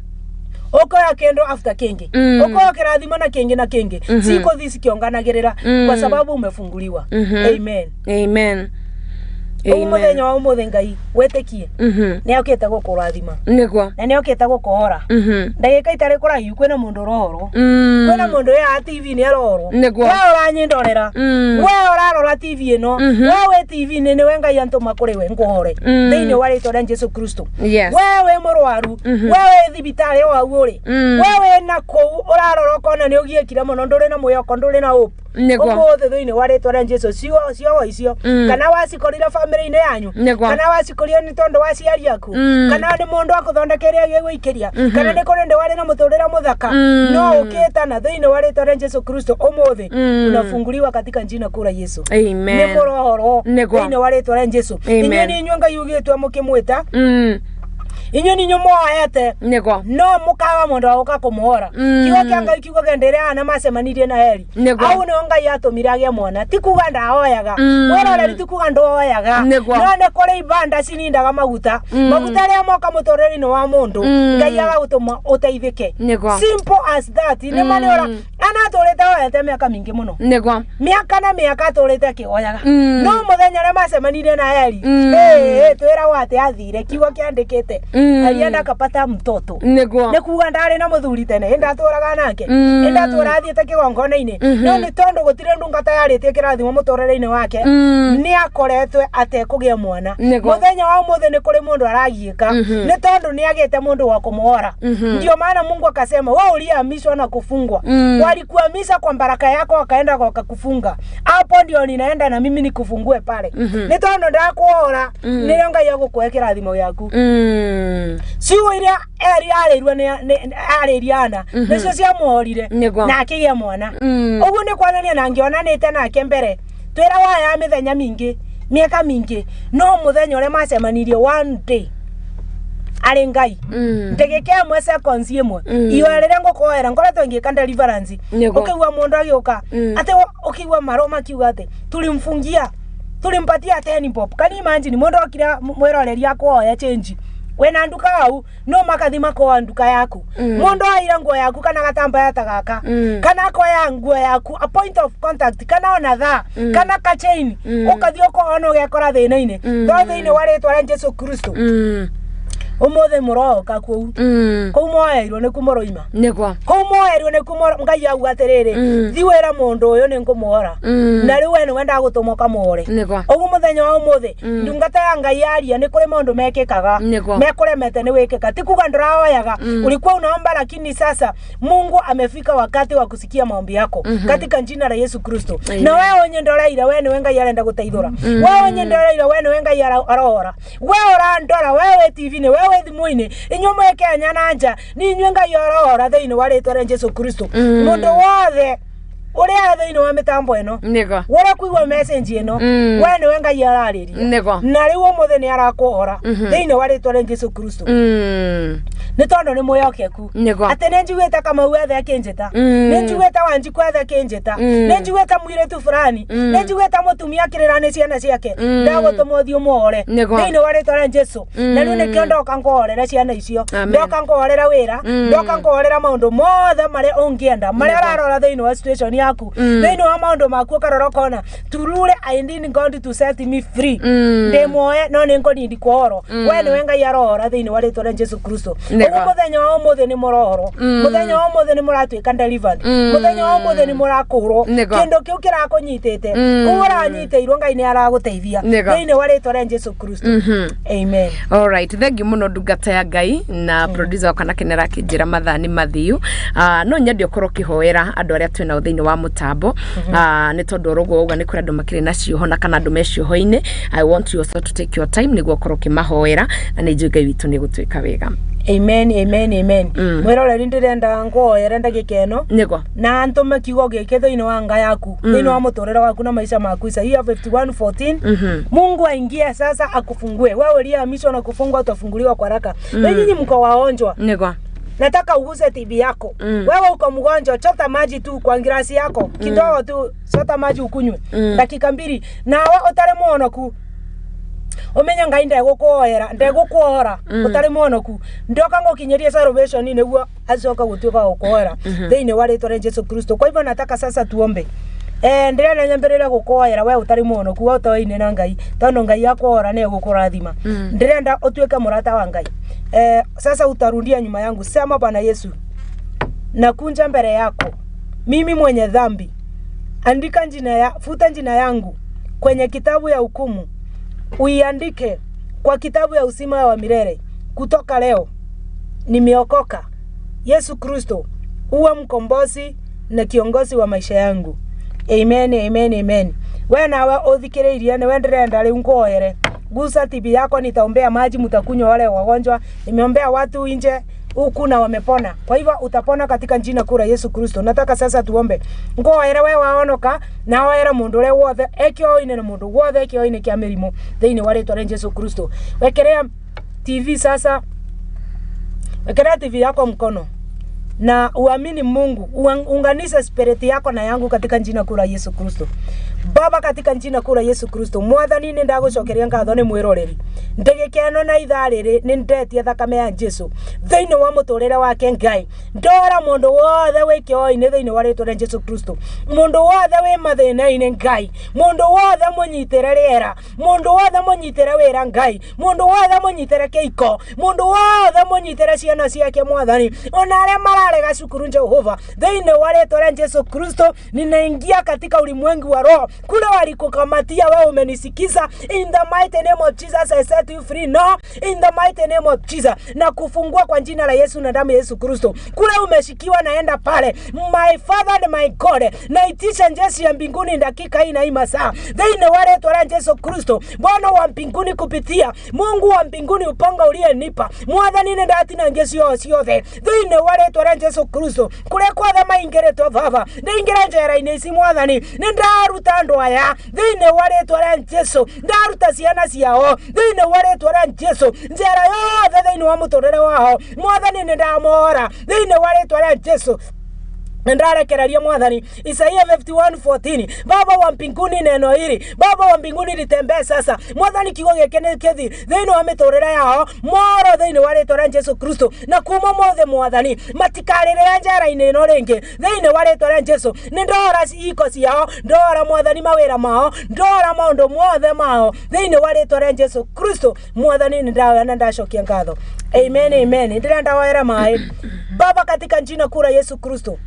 S8: Ukoya kindu after kingi, ukoya kirathimo na kingi na kingi, sikuthi cikionganagirira kwa sababu umefunguliwa. Amen.
S7: Amen.
S8: Ugu muthenya wa umuthi Ngai wetikie ni okite gukurathima.
S7: Nĩguo.
S8: Na ni okite gukuhora. Ndagika itari kuraihu kwina mundu urohorwo, kwina mundu ya TV ni arohorwo.
S7: Nĩguo.
S8: We uranyindorera, we urarora TV ino, we wi TV ni niwe Ngai antuma kuri we nguhore thiini wa ritwa ria Jesu Kristo.
S7: Yes.
S8: We wi murwaru, we wi thibitari o hau uri, we wi na kuu urarora ukona ni ugiikire muno, nduri na mwihoko, nduri na hope. Umuthi thiini wa ritwa ria Jesu cio icio kana wacikorire family-ini yanyu, kana wacikoria ni tondu wa aciari aku, kana ni mundu akuthondekeire agiguikiria, kana ni kuri ndi wari na muturire muthaka, no ukitana thiini wa ritwa ria Jesu Kristo umuthi unafunguliwa katika jina kuu la Yesu.
S7: Amen.
S8: Ni murohorwo thiini wa ritwa ria Jesu. Inyuĩ ni inyuĩ Ngai ugitwe mukimwita, inyuĩ ni inyuĩ mwoete no mukaga mundu wa guka kumuhora. Kiugo kia Ngai kiugo kendere ana macemanirie na Eli au nio Ngai atumire agie mwana, ti kuga ndahoyaga mwiroreri, ti kuga ndohoyaga, no ni kuri ibanda cinindaga maguta, maguta aria moka muturire-ini wa mundu Ngai agagutuma uteithike. Simple as that. Ni ma ni ura anaturite oete miaka mingi muno, miaka na miaka aturite akihoyaga, no muthenya uria macemanirie na Eli twiragwo ati athire, kiugo kiandikite alienda akapata mtoto.
S7: Nĩguo.
S8: Nĩ kuga ndarĩ na mũthuri tene, ndatũraga nake, ndatũra athiĩte kĩgongona-inĩ, no nĩ tondũ gũtirĩ ndungata yarĩtie kĩrathimo mũtũrĩre-inĩ wake, nĩ akoretwe atekũgĩa mwana. Mũthenya wa ũmũthĩ nĩ kũrĩ mũndũ aragiĩka nĩ tondũ nĩ agĩte mũndũ wa kũmuhora. Ndio maana Mungu akasema wewe ulihamishwa na kufungwa, walikuhamisha kwa baraka yako wakaenda wakakufunga, hapo ndio ninaenda na mimi nikufungue pale, nĩ tondũ ndakuhora nĩrĩo Ngai agũkũhe kĩrathimo gĩaku. Ciugo iria Eli arĩirwo nĩ arĩirie Ana nĩcio ciamuhorire na akĩgĩa mwana. Ũguo nĩ kuonania na ngĩonanĩte nake mbere twĩra waya mĩthenya mĩingĩ mĩaka mĩingĩ, no mũthenya ũrĩa macemanirie one day arĩ Ngai ndagĩka ĩmwe seconds ĩmwe ihoya rĩrĩa ngũkũhoera ngoretwo ngĩka deliverance, ũkĩigua mũndũ agĩũka atĩ ũkĩigua marũ makiuga atĩ tulimfungia tulimpatia 10 bob. Can you imagine mundu okire mwiroreri akwoya change wena nduka hau no makathi makoa nduka yaku, mundu aira nguo yaku kana gatambaya ta gaka, kana akoya nguo yaku a point of contact, kana ona thaa, kana ka chain, ukathi ukona ugekora thina-ini to thiini wa ritwa ria Jesu Kristo. Umuthi muroka kuu. Kuu moeirwo ni kumoroima.
S7: Niguo.
S8: Kuu moeirwo ni kumoro Ngai auga atiriri. Thi wira mundu uyu ni ngumuora. Na riu we niwe ndagutuma ukamuore.
S7: Niguo.
S8: Ugu muthenya wa umuthi ndungata ya Ngai yaria ni kuri maundu mekikaga. Mekuremete ni wikika. Ti kuga nduraoyaga. Ulikuwa unaomba lakini sasa Mungu amefika wakati wa kusikia maombi yako. Katika jina la Yesu Kristo. Na wewe onye ndoraira we niwe Ngai arenda guteithura. Wewe onye ndoraira we niwe Ngai arora. We urandora wewe TV-ini wewe thimu-ini inyuĩ mwĩ Kenya na nja ni inyuĩ Ngai arora thĩinĩ wa rĩtwa rĩa Jesu Kristo. Mũndũ wothe ũrĩa thĩinĩ wa mĩtambo ĩno
S7: Niguo.
S8: ũrĩa kuigua message ĩno we nĩwe Ngai ararĩria
S7: Niguo.
S8: na rĩu ũmũthĩ nĩ arakũhora thĩinĩ wa rĩtwa rĩa Jesu Kristo. Nĩ tondũ nĩ mwĩhokeku atĩ nĩ njiguĩte Kamau ethe akĩnjĩta, nĩ njiguĩte Wanjikũ ethe akĩnjĩta, nĩ njiguĩte mũirĩtu fulani, nĩ njiguĩte mũtumia akĩrĩra nĩ ciana ciake, ndagũtũma ũthiĩ ũmũhore thĩinĩ wa rĩtwa rĩa Jesu. Na rĩu nĩkĩo ndoka ngũhorere ciana icio, ndoka ngũhorere wĩra, ndoka ngũhorere maũndũ mothe marĩa ũngĩenda, marĩa ũrarora thĩinĩ wa situation yaku, thĩinĩ wa maũndũ maku ũkarora ũkona truly I need God to set me free. Ndĩmuoe no nĩ ngũnindi kũhorwo. We nĩwe Ngai arohora thĩinĩ wa rĩtwa rĩa Jesu Kristo. Ũguo mũthenya wa ũmũthĩ nĩ mũrohorwo, mũthenya wa ũmũthĩ nĩ mũratuĩka delivered, mũthenya wa ũmũthĩ nĩ mũrakũrwo kĩndũ kĩu kĩrakũnyitĩte, kũu ũranyitĩirwo Ngai nĩ aragũteithia thĩinĩ wa rĩtwa rĩa Jesu Kristo. Amen.
S7: All right, thank you muno ndungata ya Ngai na producer wakwa nake nĩ arakĩnjĩra mathaa nĩ mathiu. No nyende ũkorwo ũkĩhoera andũ arĩa twĩ nao thĩinĩ wa mũtambo, nĩ tondũ oroguo wauga nĩ kũrĩ andũ makĩrĩ na cioho na kana andũ me cioho-inĩ. I want you also to take your time nĩguo ũkorwo ũkĩmahoera na nĩ njũĩ Ngai witũ nĩ gũtuĩka wega.
S8: Amen, amen, amen. Mwiroreri ndirenda ngwoere ndagika ĩno
S7: Niguo.
S8: na ntũme kiugo gĩkĩ thĩinĩ wa nga yaku, thĩinĩ wa mũtũrĩre waku na maisha maku. Isaia 51:14. Mungu aingie sasa akufungue. Wewe uliyehamishwa na kufungwa utafunguliwa kwa haraka. Na nyinyi mko waonjwa.
S7: Niguo.
S8: Nataka uguse TB yako. Wewe uko mgonjwa, chota maji tu kwa ngirasi yako kidogo tu, chota maji ukunywe dakika 2 nawe utare mwonoku umenye Ngai ndegũkũoera ndegũkũora ũtarĩ mwonoku ndoka ngũkinyerie salvation nĩguo acoka gũtuĩka gũkũoera thĩinĩ wa rĩtwa rĩa Jesu Kristo. Kwa hivyo nataka sasa tuombe. Ndĩrenda nyambĩrĩre gũkũoera we ũtarĩ mwonoku, we ũtoaine na Ngai, tondũ Ngai akũora nĩ egũkũrathima. Ndĩrenda ũtuĩke mũrata wa Ngai. Sasa utarudia nyuma yangu, sema Bwana Yesu, nakunja mbele yako mimi mwenye dhambi, andika jina ya, futa jina yangu kwenye kitabu ya hukumu, uiandike kwa kitabu ya uzima wa milele. Kutoka leo nimeokoka. Yesu Kristo uwe mkombozi na kiongozi wa maisha yangu. Amen, amen, amen. We nawe uthikiriirie niwe ndirenda riu nguoere. Gusa TV yako, nitaombea maji mtakunywa wale wagonjwa. Nimeombea watu nje huku na wamepona. Kwa hivyo utapona katika jina kuu la Yesu Kristo. Nataka sasa tuombe. Ngoere we waonoka na oere mundu ure wothe ekioine na mundu wothe ekioine kia mirimu thiini wa ritwa ria Yesu Kristo. Wekerea TV sasa, wekelea TV yako mkono na uamini Mungu, unganisha spirit yako na yangu katika jina kuu la Yesu Kristo. Baba, katika jina kuu la Yesu Kristo, mwathani nĩ ndagũcokeria ngatho nĩ mwĩroreri ndĩgĩka ĩno na ithaa rĩrĩ nĩ ndetia thakame ya Jesu thĩinĩ wa mũtũrĩre wake. Ngai ndora mũndũ wothe wĩ kĩoinĩ thĩinĩ wa rĩtwa rĩa Jesu Kristo, mũndũ wothe wĩ mathĩna-inĩ Ngai, mũndũ wothe mũnyitĩre rĩera, mũndũ wothe mũnyitĩre wĩra Ngai, mũndũ wothe mũnyitĩre kĩiko, mũndũ wothe mũnyitĩre ciana ciake mwathani, ona arĩa mararega cukuru Jehova, thĩinĩ wa rĩtwa rĩa Jesu Kristo ninaingia katika ulimwengu wa roho kule walikukamatia wewe, umenisikiza. In the mighty name of Jesus I set you free now, in the mighty name of Jesus, na kufungua kwa jina la Yesu na damu ya Yesu Kristo. Kule umeshikiwa naenda pale, my Father and my God, naitisha jeshi ya mbinguni dakika hii na hii masaa thĩinĩ wa rĩtwa rĩa Jesu Kristo, Bwana wa mbinguni, kupitia Mungu wa mbinguni, upanga uliyenipa mwathani nĩ ndatinangia cio ciothe thĩinĩ wa rĩtwa rĩa Jesu Kristo. Kũrĩa kwothe maingĩrĩtwo Baba, ndaingĩra njera-inĩ ici mwathani, nĩ ndaruta andũ aya thĩinĩ wa rĩtwa rĩa Jesu, ndaruta ciana ciao thĩinĩ wa rĩtwa rĩa Jesu, njera yothe thĩinĩ wa mũtũrĩre wao mwathani nĩ ndamora thĩinĩ wa rĩtwa rĩa Jesu. Ndarekereria mwathani. Isaia 51:14, Baba wa mbinguni, neno hili Baba wa mbinguni litembee sasa. Mwathani, kiugo gĩkĩ nĩ kĩthi thĩinĩ wa mĩtũrĩre yao moro thĩinĩ wa rĩtwa rĩa Jesu Kristo, na kuma mothe mwathani matikarĩrĩre njera-inĩ ĩno rĩngĩ thĩinĩ wa rĩtwa rĩa Jesu. Nĩ ndora iko ciao, ndora mwathani mawĩra mao, ndora maũndũ mothe mao thĩinĩ wa rĩtwa rĩa Jesu Kristo. Mwathani, nĩ ndahoya na ndacokia ngatho. Amen, amen. Ndĩrenda woere maĩ. Baba, katika jina kuu la Yesu Kristo,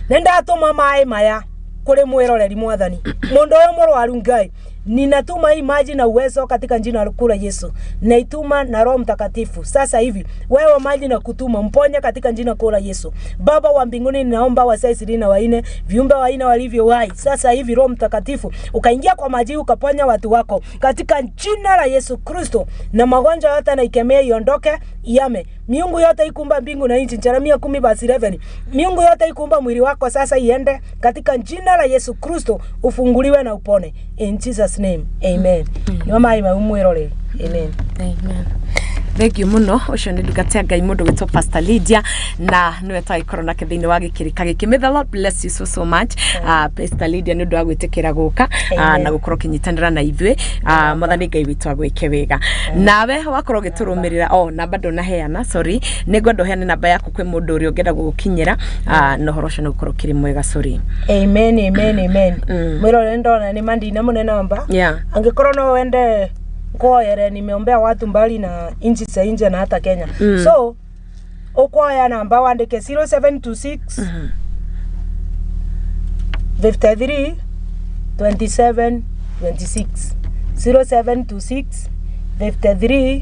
S8: nĩ ndatũma maĩ maya kũrĩ mwĩroreri. Mwathani, mũndũ ũyũ mũrwaru, Ngai, ninatuma hii maji na uwezo katika jina kuu la Yesu. Naituma na Roho Mtakatifu sasa hivi, wewe maji na kutuma mponye katika jina kuu la Yesu. Baba wa mbinguni, ninaomba wasaa 24, viumbe wanne walivyo hai sasa hivi, Roho Mtakatifu ukaingia kwa maji ukaponya watu wako katika jina la Yesu Kristo, na magonjwa yote naikemea iondoke, iame. Miungu yote ikumba mbingu na nchi, Jeremia 10 verse 11, miungu yote ikumba mwili wako sasa iende katika jina la Yesu Kristo, ufunguliwe na upone in Jesus name, amen. Nyua maĩ mau mwĩroreri. Amen.
S7: Amen. Thank you muno. Ucio nĩ ndungata ya Ngai mũndũ gwĩtwo Pastor Lydia, na nĩwe twagĩkorwo nake thĩinĩ wa gĩkĩrĩka gĩkĩ. May the Lord bless you so so much, Pastor Lydia, nĩ ũndũ wa gwĩtĩkĩra gũka na gũkorwo ũkĩnyitanĩra na ithuĩ. Mwathani Ngai witũ agwĩke wega. Nawe wakorwo ũgĩtũrũmĩrĩra, oh, namba ndũnaheana, sorry, nĩ ngwenda ũheane namba yaku kwĩ mũndũ ũrĩa ũngĩenda gũgũkinyĩra, na ũhoro ũcio nĩ gũkorwo ũkĩrĩ mwega, sorry.
S8: Amen, amen, amen. Mwĩroreri, ndona nĩ mandina mũne namba. Angĩkorwo no wende nkuoyere, nimeombea watu mbali na nchi za nje na hata Kenya. So ukwoya namba wandike 0726 53 27 26, 0726 53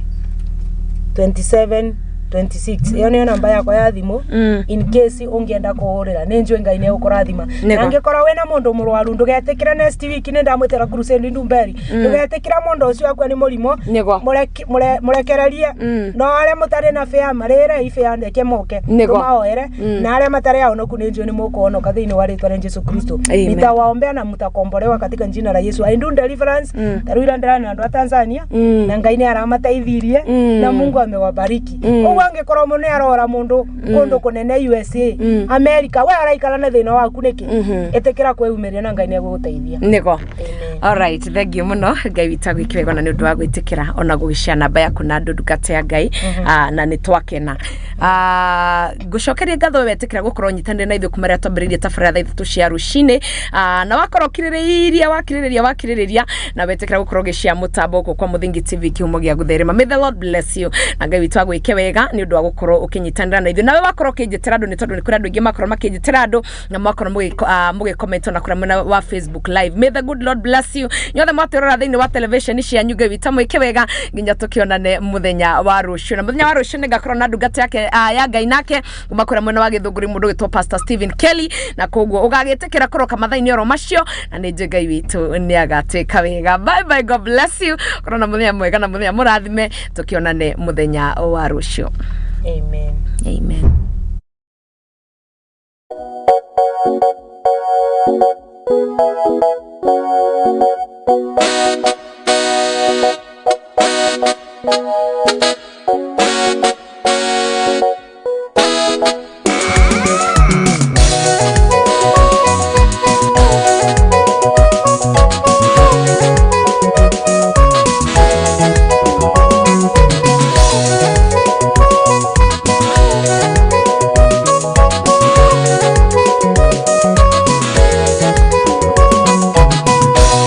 S8: 27 26. Iyo niyo namba yakwa ya thimu in case ungienda kuhurira. Nĩ njũĩ Ngai nĩ egũkũrathima. Na angĩkorwo wĩna mũndũ mũrwaru, ndũgetĩkĩre next week nĩ ndamwĩtĩra crusade Ndumberi, ndũgetĩkĩra mũndũ ũcio akue nĩ mũrimũ. Mũrekererie. No arĩa mũtarĩ na fare, marĩrei fare ndeke moke tũmahoere. Na arĩa matarĩ ahonoku, nĩ njũĩ nĩ mũkũhonoka thĩinĩ wa rĩtwa rĩa Jesu Kristo.
S7: Amen.
S8: Nitawaombea na mtakombolewa katika jina la Yesu. I do deliverance. Tarĩu ira ndĩrana andũ a Tanzania na Ngai nĩ aramateithirie na Mungu amewabariki. Ũguo angĩkorwo mũndũ nĩ arora mũndũ kũndũ kũnene, USA, America, we araikara na thĩna waku nĩkĩ? Ĩtĩkĩra kwĩyumĩria na Ngai nĩ egũgũteithia.
S7: Nĩgo. Alright, thank you muno. Ngai witũ agwĩke wega na nĩ ũndũ wa gwĩtĩkĩra ona gũgĩcea namba yaku na andũ, ndungata ya Ngai. Na nĩ twakena. Ngũcokeria ngatho we wetĩkĩra gũkorwo ũnyitanĩire na ithuĩ kuma rĩrĩa twambĩrĩirie tabarĩra thaa 3 cia rũcinĩ. Na wakorwo ũkirĩrĩirie, wakirĩrĩria, wakirĩrĩria na wetĩkĩra gũkorwo ũgĩcea mũtambo gũkũ kwa Mũthingi TV, kĩhumo gĩa gũtherema. May the Lord bless you na Ngai witũ agwĩke wega nĩ ũndũ wa gũkorwo ũkĩnyitanĩra na ithuĩ. Nawe wakorwo ũkĩnjĩtĩra andũ, nĩ tondũ nĩ kũrĩ andũ aingĩ makorwo makĩnjĩtĩra andũ na makorwo mũgĩcomment ona kũrĩa mwena wa Facebook live. May the good Lord bless you nyothe mwatwĩrora thĩinĩ wa television cianyu. Ngai witũ amwĩke wega nginya tũkĩonane mũthenya wa rũciũ. Na mũthenya wa rũciũ nĩngakorwo na ndungata yake ya Ngai nake kuma kũrĩa mwena wa Gĩthũngũri, mũndũ ũgĩtwo Pastor Stephen Kelly, na koguo ũgagĩtĩkĩra kũroka mathaa-inĩ oro macio, na nĩ njũĩ Ngai witũ nĩ agatuĩka wega. Bye bye, God bless you. Korwo na mũthenya mwega na mũthenya mũrathime, tũkĩonane mũthenya wa rũciũ.
S8: Amen.
S7: Amen.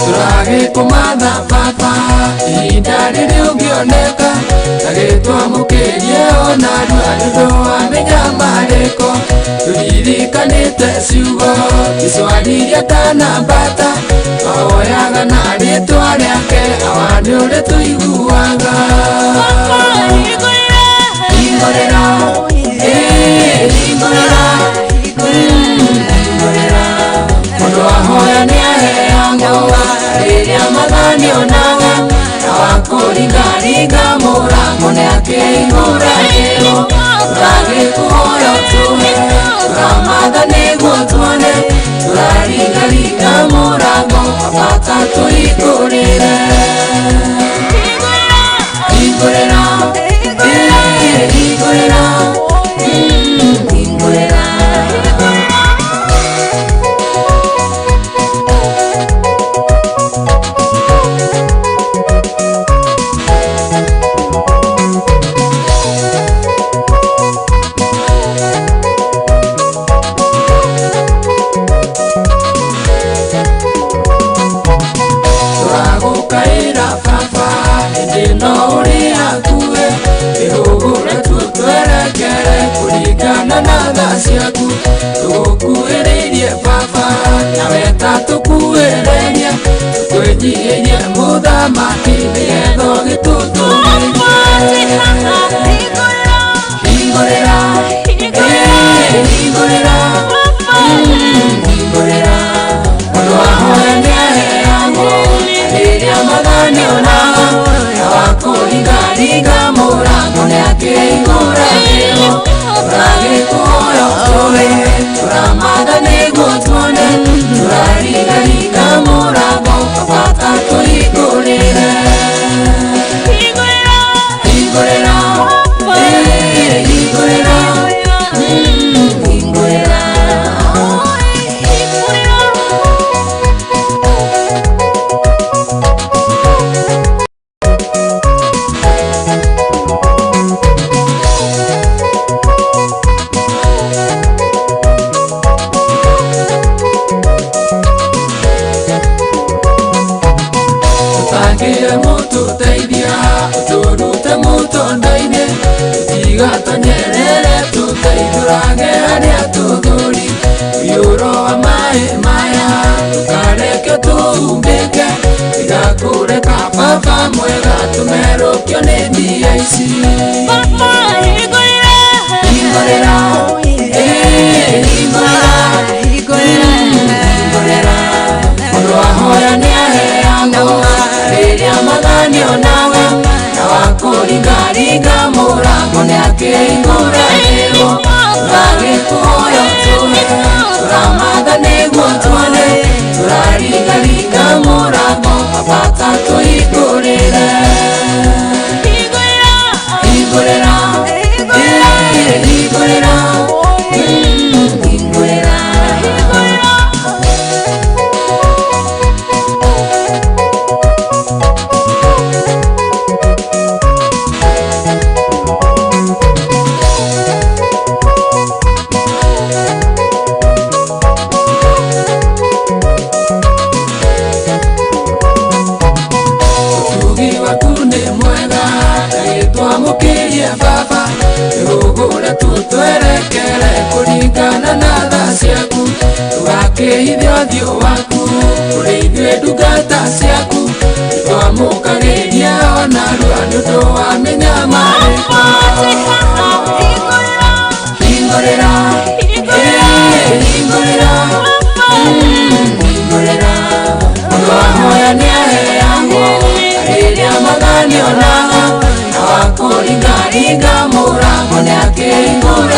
S9: Tũragĩkũmatha baba ihinda rĩrĩ ũngĩoneka, na gĩtwamũkĩrie ona narua nĩ ũndũ wa mĩnyamarĩko. Tũririkanĩte ciugo Jesũ aririe atanambata, twahoyaga na rĩtwa rĩake, awa nĩ ũrĩ tũiguaga. Hingũrĩra, ĩĩ, hingũrĩra, hingũrĩra. Mũndũ ahoya nĩ aheagwo, rĩrĩa Mwathani onaga na wakũringaringa mũrango nĩ akĩhingũragĩrwo. Tũragĩkũhoya ũtũhe, tũramatha nĩguo tuone, tũraringaringa mũrango, baba tũhingũrĩre. Hingũrĩra, ĩĩ, hingũrĩra, hingũrĩra. Mũthamaki nĩgetha ũgĩtũtũmĩrie. Hingũrĩra, hingũrĩra, hingũrĩra. Mũndũ ahoya nĩaheagwo, rĩrĩa mathani onaga, na wakũringaringa mũrango nĩakĩhingũragĩrwo. Tũragĩkũhoya ũtũhe, tũramatha nĩguo tuone, tũraringaringa mũrango, baba tũhingũrĩre. Hingũrĩra, hingũrĩra, hingũrĩra. Tũtangĩre mũtũteithia, ũtũrute mũtondo-inĩ, tũtigatonyerere, tũteithũrage arĩa tũthũri. Mũiyũro wa maĩ maya, ndũkareke tũhumbĩke, tigakũreka baba mwega, tũmerũkio nĩ mbia ici. Hingũrĩra, hingũrĩra, hingũrĩra. Mũndũ ahoya nĩaheagwo, rĩrĩa mathani onaga, na wakũringaringa mũrango nĩakĩhingũragĩrwo. Tũragĩkũhoya ũtũhe, tũramatha nĩguo tuone, tũraringaringa mũrango, baba tũhingũrĩre. Hingũrĩra, hingũrĩra, hingũrĩra. Ũtugi waku nĩ mwega, ndagĩtwamũkĩrie baba, rũgũre tũtwerekere kũringana na tha ciaku, ndũgakĩhithe ũthiũ waku kũrĩ ithuĩ ndungata ciaku, twamũkagĩria ona rua nĩ ũndũ wa mĩnyamarĩko. Hingũrĩra, hingũrĩra, hingũrĩra. Mũndũ ahoya nĩaheagwo, rĩrĩa mathani onaga, na wakũringaringa mũrango nĩakĩhingũragĩrwo.